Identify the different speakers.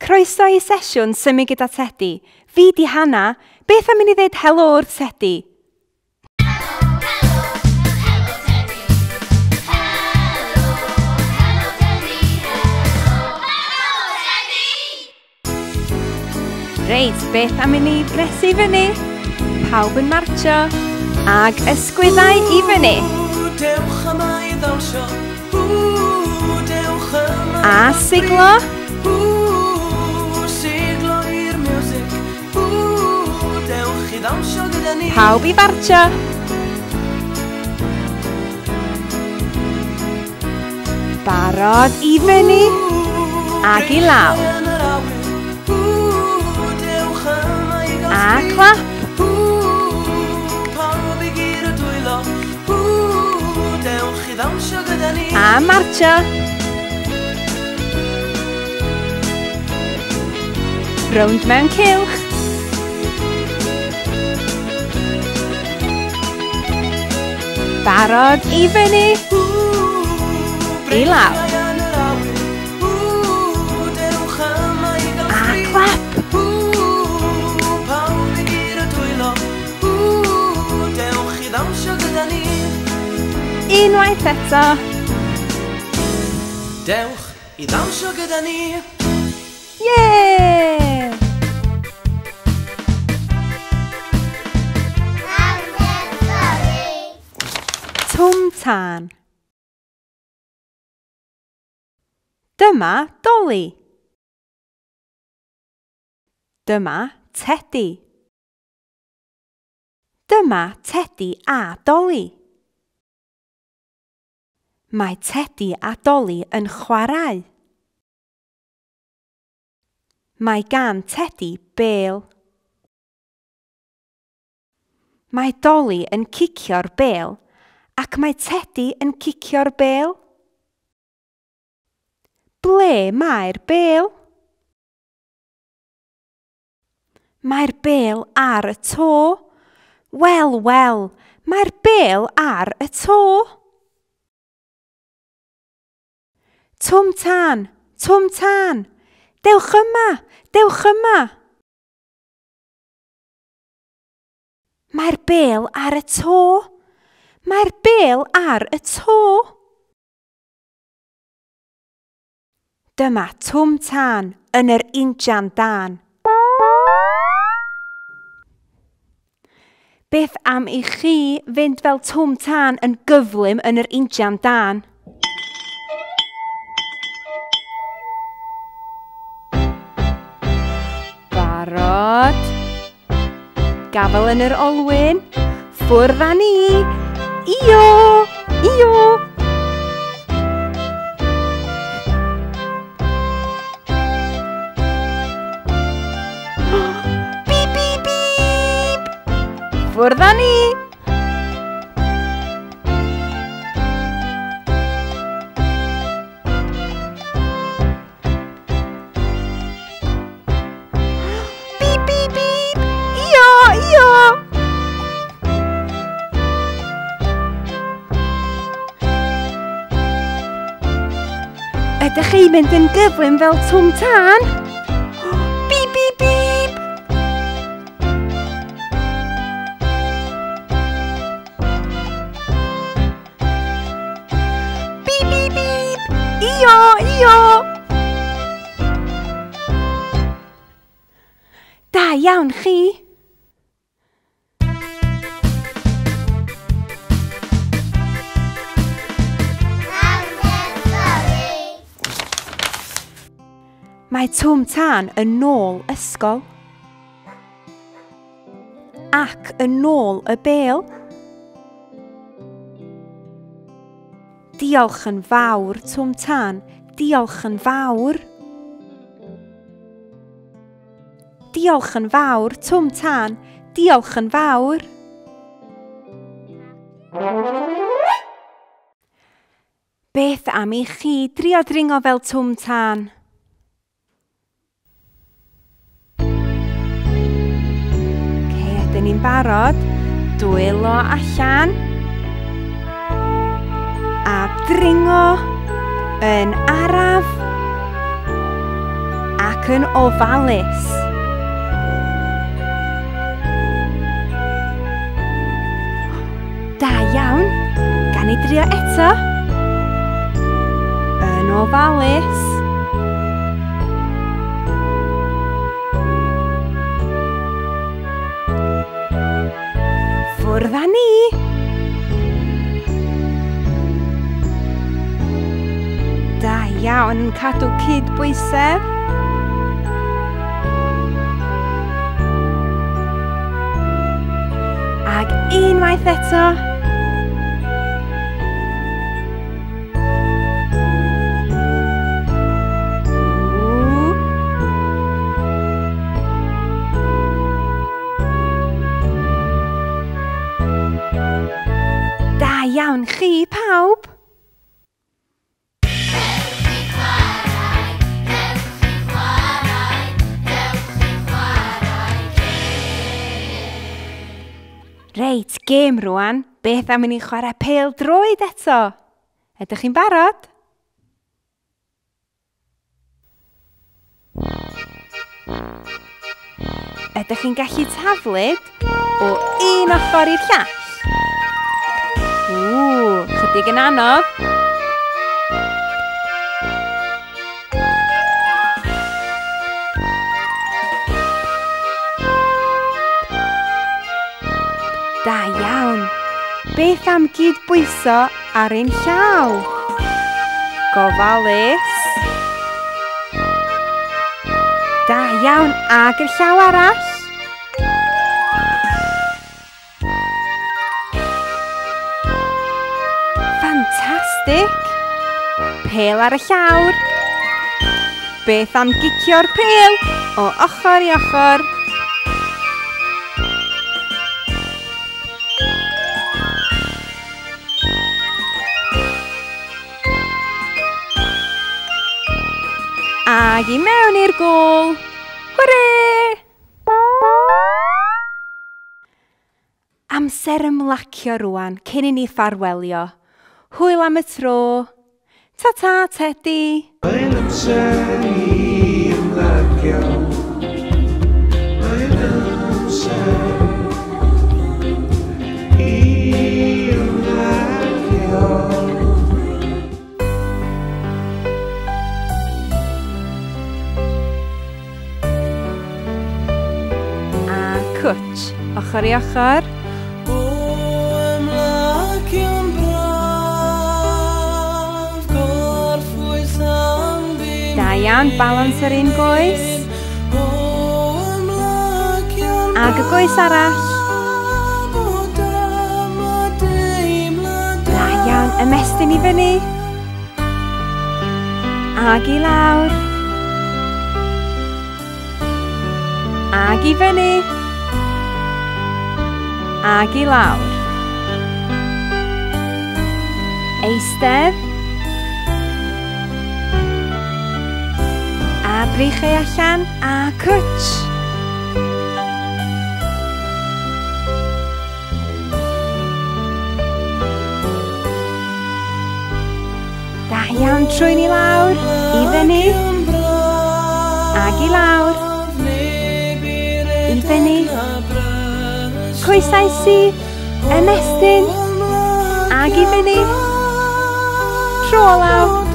Speaker 1: Croeso i sesiwn Symud gyda Tedi. Fi di Hana. Beth am i ni ddeud helo wrth Tedi?
Speaker 2: Helo, helo Tedi. Helo, helo Tedi. Helo, helo Tedi!
Speaker 1: Reit, beth am i ni gresu fyny? Pawb yn martio. Ag ysgwyddau i fyny.
Speaker 3: Dewch yma i ddawnsio. Ww, dewch yma
Speaker 1: A
Speaker 3: i gael
Speaker 1: siglo.
Speaker 3: sbri. Ww, siglo i'r miwsig. Ww, dewch i ddawnsio gyda ni.
Speaker 1: Pawb i fartio. Barod i fyny. Ag i lawr.
Speaker 3: Breichiau yn yr awyr. Ww, dewch yma i gael
Speaker 1: A
Speaker 3: sbri.
Speaker 1: clap.
Speaker 3: Ww, pawb i guro dwylo. Ww, dewch i ddawnsio gyda ni.
Speaker 1: A martio. Rownd mewn cylch. Barod i fyny. I lawr.
Speaker 3: Breichiau yn yr awyr. Ww, dewch yma i gael
Speaker 1: A
Speaker 3: sbri.
Speaker 1: clap.
Speaker 3: Ww, pawb i guro dwylo. Ww, dewch i ddawnsio gyda ni.
Speaker 1: Unwaith eto.
Speaker 3: Dewch i ddawnsio gyda ni.
Speaker 1: Yay!
Speaker 2: Amser stori.
Speaker 1: Twm tân. Dyma Doli. Dyma Tedi. Dyma Tedi a Doli. Mae Tedi a Doli yn chwarae. Mae gan Tedi bêl. Mae Doli yn cicio'r bêl ac mae Tedi yn cicio'r bêl. Ble mae'r bêl? Mae'r bêl ar y to. Wel, wel, mae'r bêl ar y to. Twm tân, twm tân. Dewch yma, dewch yma. Mae'r bêl ar y to. Mae'r bêl ar y to. Dyma twm tân yn yr injan dân. Beth am i chi fynd fel twm tân yn gyflym yn yr injan dân? Barod. Gafel yn yr olwyn. Ffwrdd â ni. Io! Io! Bip, bip, bip! Ffwrdd â ni! Bip, bip, bip! Io, io! Ydych chi'n mynd yn gyflym fel twm tân? Bip, bip, bip! Bip, bip, bip! Io, io! Da iawn chi!
Speaker 2: Amser stori.
Speaker 1: Mae Twm Tân yn ôl ysgol. Ac yn ôl y bêl. Diolch yn fawr, Twm Tân. Diolch yn fawr. Diolch yn fawr, Twm Tân. Diolch yn fawr. Beth am i chi drio dringo fel Twm Tân? Oce, ydyn ni'n barod. Dwylo allan. A dringo yn araf. Ac Ac yn ofalus. Da iawn. Gan i drio eto. Yn ofalus. Ffwrdd â ni. Da iawn, yn cadw cydbwysedd. Ac unwaith eto. Da iawn chi pawb.
Speaker 2: Dewch i chwarae, dewch i chwarae, dewch i chwarae gêm.
Speaker 1: Reit, gêm rwan. Beth am i ni chwarae pêl-droed eto? Ydych chi'n barod? Ydych chi'n gallu taflud o un ochr i'r llall? Ww, chydig yn anodd. Da iawn. Beth am gydbwyso ar ein llaw? Gofalus. Da iawn, ag y llaw arall. Ffantastig. Pêl ar y llawr. Beth am gicio'r pêl o ochr i ochr? Ag i mewn i'r gôl. Hwrê! Amser ymlacio rwan cyn i ni ffarwelio. Hwyl am y tro. Ta-ta, Tedi.
Speaker 4: Mae'n amser i ymlacio. Mae'n amser i ymlacio.
Speaker 1: A cwtch, ochr i ochr.
Speaker 3: O ymlacio'n braf, gorffwys am bum
Speaker 1: Da iawn, balans yr un goes.
Speaker 3: O ymlacio'n
Speaker 1: Ag y goes arall.
Speaker 3: braf, o dyma deimlad
Speaker 1: Da iawn, ymestyn i fyny. Ag i lawr. Ag i fyny. Ag i lawr. Eistedd. A breichiau allan. A cwtch. Da iawn, trwyn i lawr, i fyny, ag i lawr, i fyny, coesau syth, ymestyn, ag i fyny, tro lawr.